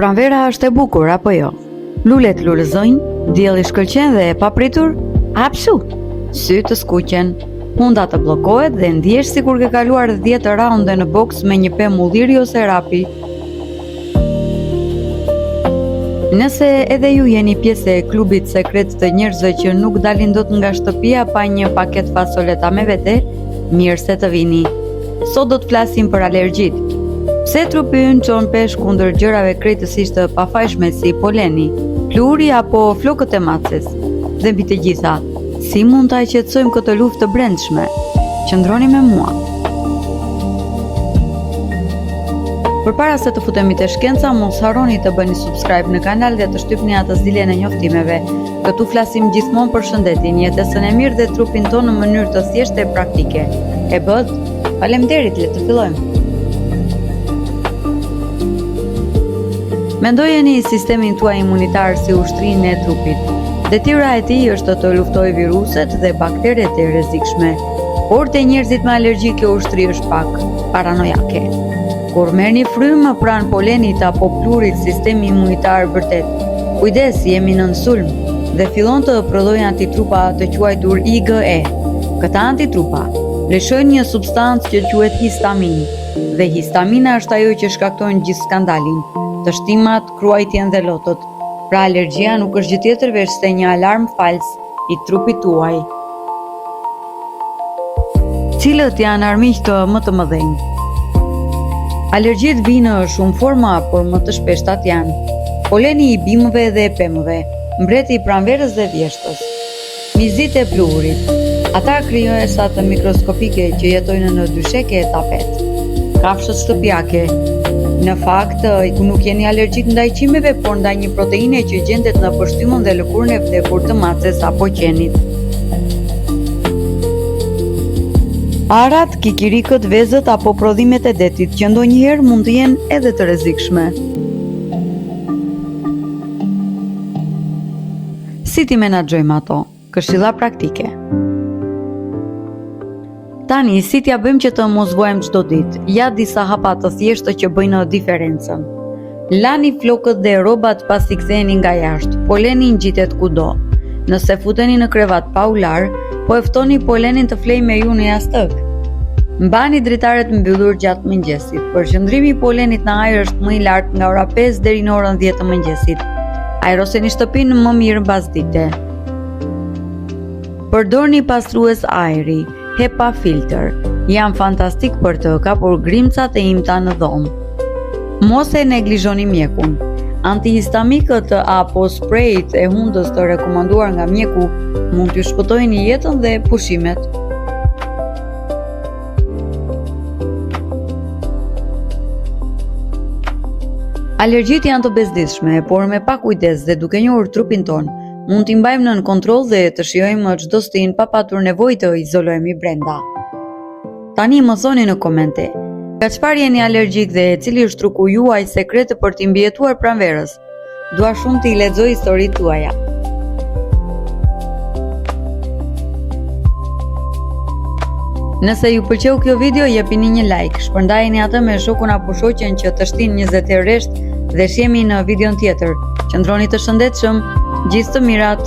Pranvera është e bukur apo jo? Lulet lulëzojnë, dielli shkëlqen dhe e papritur, hapshu! Sytë të skuqen, hunda të bllokohet dhe ndihesh sikur ke kaluar 10 raunde në boks me një pemë ulliri ose rapi. Nëse edhe ju jeni pjesë e klubit sekret të njerëzve që nuk dalin dot nga shtëpia pa një paketë fasoleta me vete, mirë se të vini. Sot do të flasim për alergjitë. Pse trupi ynë çon peshë kundër gjërave krejtësisht të pafajshme si poleni, pluhuri apo flokët e maces? Dhe mbi të gjitha, si mund ta qetësojmë këtë luftë të brendshme? Qëndroni me mua. Përpara se të futemi te shkenca, mos harroni të bëni subscribe në kanal dhe të shtypni atë zilen e njoftimeve. Këtu flasim gjithmonë për shëndetin, jetesën e mirë dhe trupin tonë në mënyrë të thjeshtë e praktike. E bëtë? Faleminderit, le të fillojmë. Mendojeni sistemin tuaj imunitar si ushtrinë e trupit. Detyra e tij është të luftojë viruset dhe bakteret e rrezikshme. Por te njerëzit me alergji kjo ushtri është pak paranojake. Kur merrni frymë pranë polenit apo pluhurit, sistemi imunitar bërtet. Kujdes, jemi nën sulm dhe fillon të prodhojë antitrupa të quajtur IgE. Këta antitrupa lëshojnë një substancë që quhet histaminë dhe histamina është ajo që shkakton gjithë skandalin, tështimat, kruajtjen dhe lotët. Pra alergjia nuk është gjë tjetër veçse një alarm fals i trupit tuaj. Cilët janë armiqtë më të mëdhenj? Alergjitë vijnë në shumë forma, por më të shpeshtat janë poleni i bimëve dhe pemëve, mbreti i pranverës dhe vjeshtës, mizit e pluhurit, ata krijesat mikroskopike që jetojnë në dysheke e tapet, kafshët shtëpiake. Në fakt, nuk jeni alergjik ndaj qimeve, por ndaj një proteine që gjendet në pështymën dhe lëkurën e vdekur të maces apo qenit. Arrat, kikirikët, vezët apo prodhimet e detit që ndonjëherë mund të jenë edhe të rrezikshme. Si t'i menaxhojmë ato? Këshilla praktike. Tani, si t'ia bëjmë që të mos vuajmë çdo ditë? Ja disa hapa të thjeshtë që bëjnë diferencën. Lani flokët dhe rrobat pasi ktheheni nga jashtë. Poleni ngjitet kudo. Nëse futeni në krevat pa u larë, po e ftoni polenin të flejë me ju në jastëk. Mbani dritaret mbyllur gjatë mëngjesit. Përqendrimi i polenit në ajër është më i lartë nga ora 5 deri në orën 10 të mëngjesit. Ajroseni shtëpinë më mirë mbasdite. Përdorni pastrues ajri, HEPA filter. Janë fantastik për të kapur grimcat e imta në dhomë. Mos e neglizhoni mjekun. Antihistamikët apo sprejt e hundës të rekomanduar nga mjeku mund t'ju shpëtojnë jetën dhe pushimet. Alergjitë janë të bezdisshme, por me pak kujdes dhe duke njohur trupin tonë, Mund t'i mbajmë nën kontroll dhe të shijojmë çdo stinë pa patur nevojë të izolohemi brenda. Tani më thoni në komente, nga çfarë jeni alergjik dhe cili është truku juaj sekret për t'i mbijetuar pranverës? Dua shumë t'i lexoj historitë tuaja. Nëse ju pëlqeu kjo video, jepini një like, shpërndajeni atë me shokun apo shoqen që tështin 20 herë rresht dhe shihemi në videon tjetër. Qëndroni të shëndetshëm, gjithë të mirat.